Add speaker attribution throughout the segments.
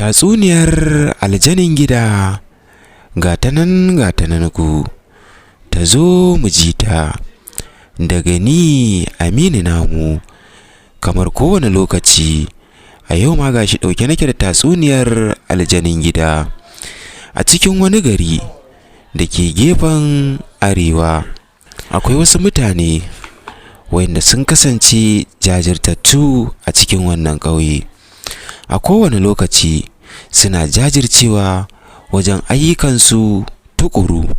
Speaker 1: Tatsuniyar aljanin gida, ga ta nan ga ta nan ku, ta zo mu ji ta, daga ni Aminu Namu, kamar kowane lokaci, a yau ma gashi ɗauke nake da tatsuniyar aljanin gida. A cikin wani gari da ke gefen arewa, akwai wasu mutane wa'inda sun kasance jajirtattu a cikin wannan ƙauye. A kowane lokaci suna jajircewa wajen ayyukansu tuƙuru,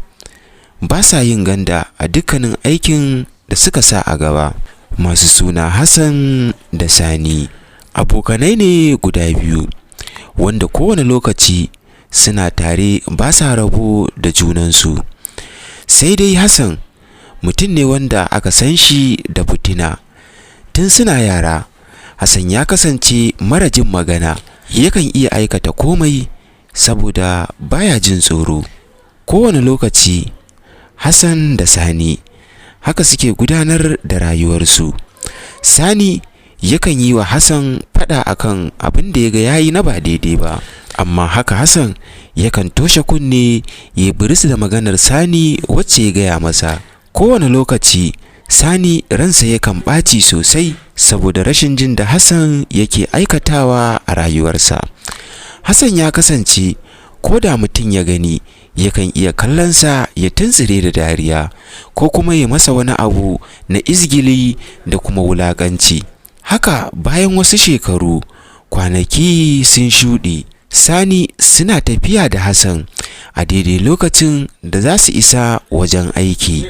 Speaker 1: ba sa yin ganda a dukkanin aikin da suka sa a gaba. Masu suna Hassan da Sani, abokanai ne guda biyu wanda kowane lokaci suna tare ba sa rabo da junansu. Sai dai Hassan mutum ne wanda aka san shi da fitina, tun suna yara Hassan ya kasance mara jin magana, yakan iya aikata komai saboda baya jin tsoro. Kowane lokaci Hassan da Sani haka suke gudanar da rayuwarsu. Sani yakan yi wa Hassan faɗa akan abin da ya ga ya yi na ba daidai ba, amma haka Hassan yakan toshe kunne ya biris da maganar Sani wacce ya gaya masa. Kowane lokaci Sani ransa yakan ɓaci sosai saboda rashin jin da Hassan yake aikatawa a rayuwarsa. Hassan ya kasance ko da mutum ya gani yakan iya kallonsa ya tuntsire da dariya ko kuma ya masa wani abu na izgili da kuma wulaƙanci. Haka bayan wasu shekaru, kwanaki sun shuɗe, Sani suna tafiya da Hassan a daidai lokacin da za su isa wajen aiki.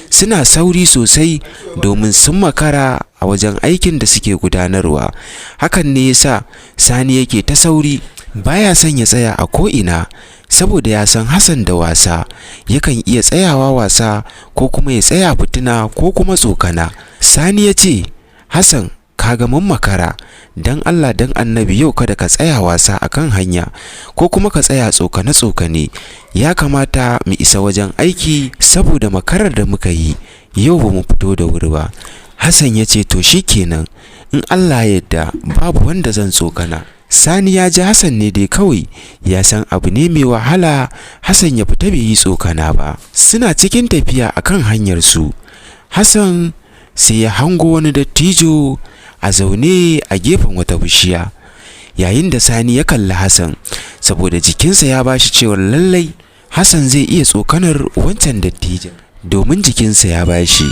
Speaker 1: Suna sauri sosai domin sun makara a wajen aikin da suke gudanarwa. Hakan ne ya sa Sani yake ta sauri, baya son ya tsaya a ko'ina saboda ya san Hassan da wasa, yakan iya tsayawa wasa ko kuma ya tsaya fitina ko kuma tsokana. Sani ya ce, "Hassan, ka ga mun makara, don Allah don annabi yau kada ka tsaya wasa a kan hanya ko kuma ka tsaya tsokane-tsokane, ya kamata mu isa wajen aiki saboda makarar da muka yi yau ba mu fito da wuri ba." Hassan ya ce, "To shi kenan, in Allah ya yarda babu wanda zan tsokana." Sani ya ji Hassan ne dai kawai ya san abu ne mai wahala Hassan ya fita bai yi tsokana ba. Suna cikin tafiya a kan hanyarsu, Hassan sai ya hango wani dattijo a zaune a gefen wata bishiya. Yayin da Sani ya kalli Hassan, saboda jikinsa ya ba shi cewar lallai Hassan zai iya tsokanar wancan dattijon, domin jikinsa ya ba shi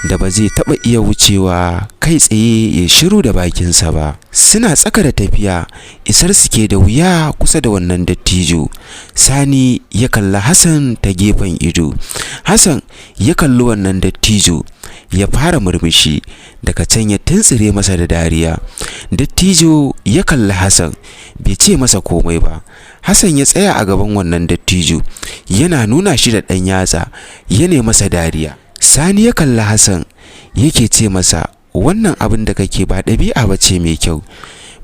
Speaker 1: da ba zai taɓa iya wucewa kai tsaye ya shiru da bakinsa ba. Suna tsaka da tafiya, isar su ke da wuya kusa da wannan dattijo. Sani ya kalli Hassan ta gefen ido. Hassan ya kalli wannan dattijo ya fara murmushi, daga can ya tuntsire masa da dariya. Dattijo ya kalli Hassan bai ce masa komai ba. Hassan ya tsaya a gaban wannan dattijo yana nuna shi da ɗan yatsa ya masa dariya. Sani ya kalli Hassan yake ce masa, "Wannan abin da kake ba ɗabi'a ba ce mai kyau,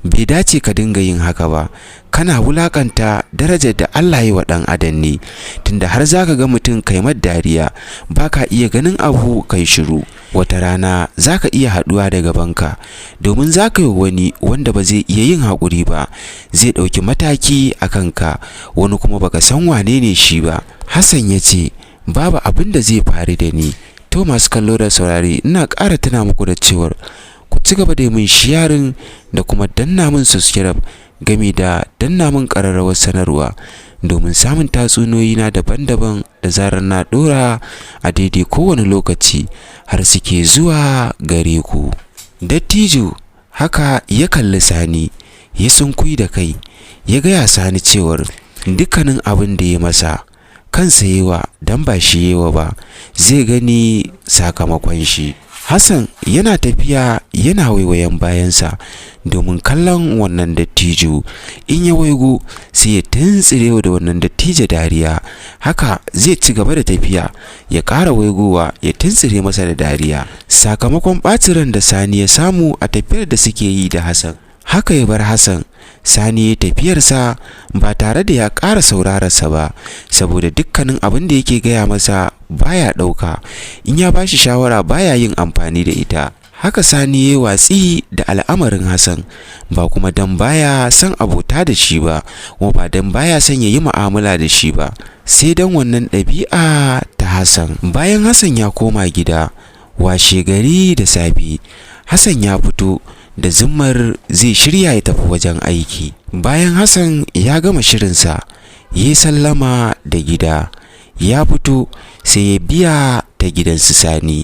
Speaker 1: bai dace ka dinga yin haka ba, kana wulaƙanta darajar da Allah ya wa ɗan adam ne, tunda har za ka ga mutum kai mar dariya, ba ka iya ganin abu kai shiru. Wata rana za ka iya haɗuwa da gabanka, domin za ka yi wani wanda ba zai iya yin haƙuri ba, zai ɗauki mataki a kanka, wani kuma baka san wane ne shi ba." Hassan ya ce, "Babu abin da zai faru da ni." To masu kallo da saurare, ina ƙara tuna muku da cewar ku ci gaba da min sharing da kuma danna min subscribe gami da danna min ƙararrawar sanarwa domin samun tatsuniyoyi na daban-daban da zarar na ɗora a daidai kowane lokaci har suke zuwa gare ku. Dattijo haka ya kalli Sani ya sunkuyi da kai ya gaya Sani cewar dukkanin abin da ya masa kansa yi wa, don ba shi yi wa ba, zai gani sakamakon shi. Hassan yana tafiya yana waiwayen bayansa domin kallon wannan dattijo. In ya waigo sai ya tuntsire da wannan dattijo dariya. Haka zai ci gaba da tafiya ya ƙara waigowa ya tuntsire masa da dariya. Sakamakon ɓacin ran da Sani ya samu a tafiyar da suke yi da Hassan, haka ya bar Hassan. Sani ya tafiyarsa ba tare da ya ƙara saurararsa ba, saboda dukkanin abin da yake gaya masa baya ɗauka, in ya ba shi shawara baya yin amfani da ita. Haka Sani ya watsi da al'amarin Hassan, ba kuma don baya son abota da shi ba, kuma ba don baya son ya yi mu'amala da shi ba, sai don wannan ɗabi'a ta Hassan. Bayan Hassan ya koma gida, washe gari da safe, Hassan ya fito da zummar zai shirya ya tafi wajen aiki. Bayan Hassan ya gama shirinsa, ya yi sallama da gida, ya fito sai ya biya ta gidan su Sani.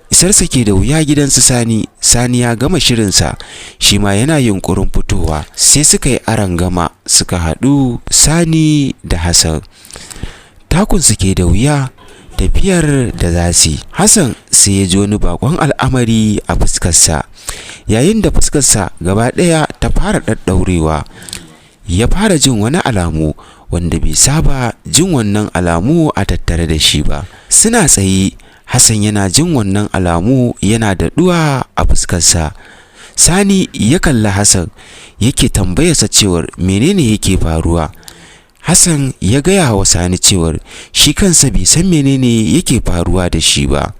Speaker 1: Isarsa ke da wuya gidan su Sani, Sani ya gama shirinsa, shi ma yana yunƙurin fitowa, sai suka yi arangama suka haɗu Sani da Hassan. Takunsu ke da wuya tafiyar da za su yi. Hassan sai ya ji wani baƙon al'amari a fuskarsa, yayin da fuskarsa gaba ɗaya ta fara ɗaɗɗaurewa. Ya fara jin wani alamu wanda bai saba jin wannan alamu a tattare da shi ba. Suna tsaye, Hassan yana jin wannan alamu yana daɗuwa a fuskarsa. Sani ya kalli Hassan yake tambayarsa cewar menene yake faruwa. Hassan ya gaya wa Sani cewar shi kansa bai san menene yake faruwa da shi ba.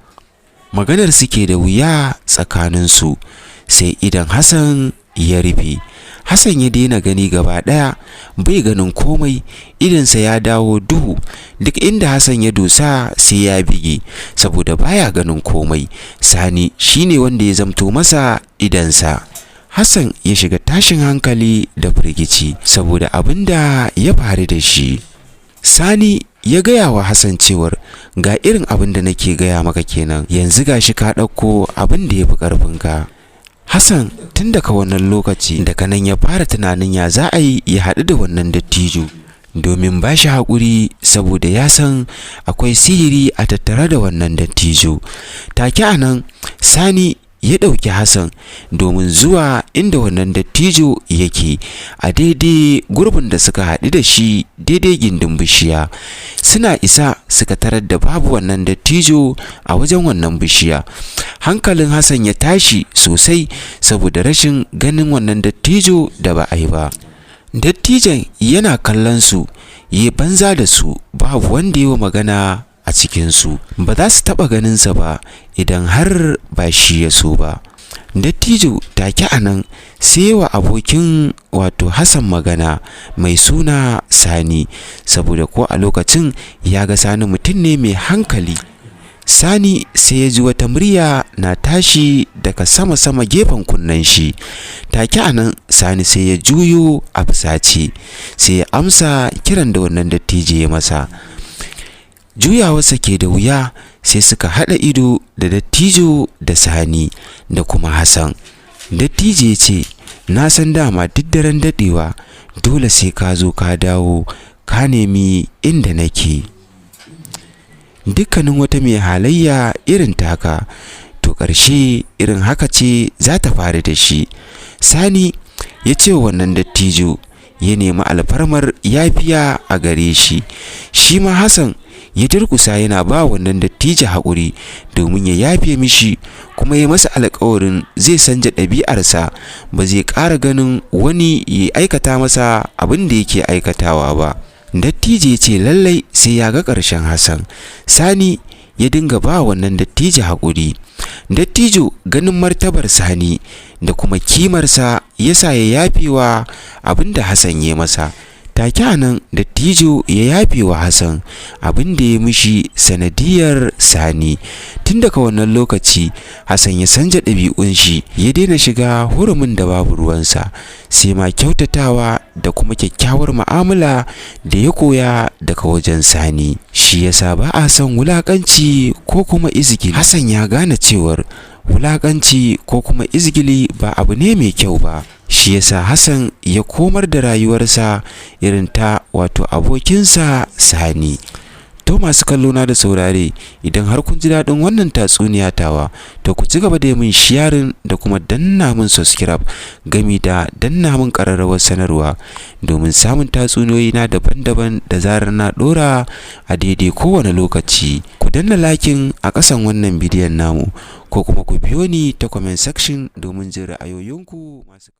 Speaker 1: Maganar suke da wuya tsakaninsu, sai idon Hassan ya rufe. Hassan ya daina gani gaba ɗaya, bai ganin komai, idonsa ya dawo duhu. Duk inda Hassan ya dosa sai ya bige, saboda baya ganin komai. Sani shine wanda ya zamto masa idonsa. Hassan ya shiga tashin hankali da firgici saboda abin da ya faru da shi. Sani ya gaya wa Hassan cewar ga irin abin da nake gaya maka kenan, yanzu gashi ka ɗauko abin da ya fi ƙarfinka. Hassan tun daga wannan lokaci daga nan ya fara tunanin ya za a yi ya haɗu da wannan dattijo domin ba shi haƙuri, saboda ya san akwai sihiri a tattare da wannan dattijo. Take a nan Sani ya ɗauki Hassan domin zuwa inda wannan dattijo yake a daidai gurbin da suka haɗu da shi daidai gindin bishiya. Suna isa suka tarar da babu wannan dattijo a wajen wannan bishiya. Hankalin Hassan ya tashi sosai saboda rashin ganin wannan dattijo da ba a yi ba. Dattijon yana kallon su, ya banza da su, babu wanda ya yi magana a cikinsu. Ba za su taɓa ganinsa ba idan har ba shi ya so ba. Dattijo take a nan sai wa abokin wato Hassan magana mai suna Sani, saboda ko a lokacin ya ga Sani mutum ne mai hankali. Sani sai ya ji wata murya na tashi daga sama-sama gefen kunnen shi. Take a nan Sani sai ya juyo a fusace, sai ya amsa kiran da wannan dattijo ya masa. Juyawarsa ke da wuya sai suka haɗa ido da dattijo da Sani da kuma Hassan. Dattijo ya ce, na san dama duk daren daɗewa dole sai ka zo ka dawo ka nemi inda nake. Dukkanin wata mai halayya irin taka, to ƙarshe irin haka ce za ta faru da shi. Sani ya ce wannan dattijo ya nemi alfarmar yafiya a gare shi. Shi ma Hassan ya durƙusa yana ba wannan dattijo haƙuri domin ya yafe mishi, kuma ya masa alƙawarin zai sanja ɗabi'arsa, ba zai ƙara ganin wani ya aikata masa abin da yake aikatawa ba. Dattijo ya ce lallai sai ya ga ƙarshen Hassan. Sani ya dinga ba wannan dattijo haƙuri. Dattijo ganin martabar Sani da kuma kimarsa ya sa ya yafe wa abin da Hassan ya masa. Take a nan dattijo ya yafe wa Hassan abin da ya mishi sanadiyar Sani. Tun daga wannan lokaci Hassan ya sanja ɗabi'un shi, ya daina shiga hurumin da babu ruwansa, sai ma kyautatawa da kuma kyakkyawar mu'amala da ya koya daga wajen Sani. Shi yasa ba a son wulaƙanci ko kuma izgili. Hassan ya gane cewar wulaƙanci ko kuma izgili ba abu ne mai kyau ba. Shi yasa Hassan ya komar da rayuwarsa irin ta wato abokinsa Sani. To masu kallo na da saurare, idan har kun ji daɗin wannan tatsuniya tawa, to ku ci gaba da min sharing da kuma danna min subscribe gami da danna min ƙararrawar sanarwa domin samun tatsuniyoyi na daban-daban da zarar na ɗora a daidai kowane lokaci. Ku danna liking a ƙasan wannan bidiyon namu, ko kuma ku biyo ni ta comment section domin jin ra'ayoyinku masu.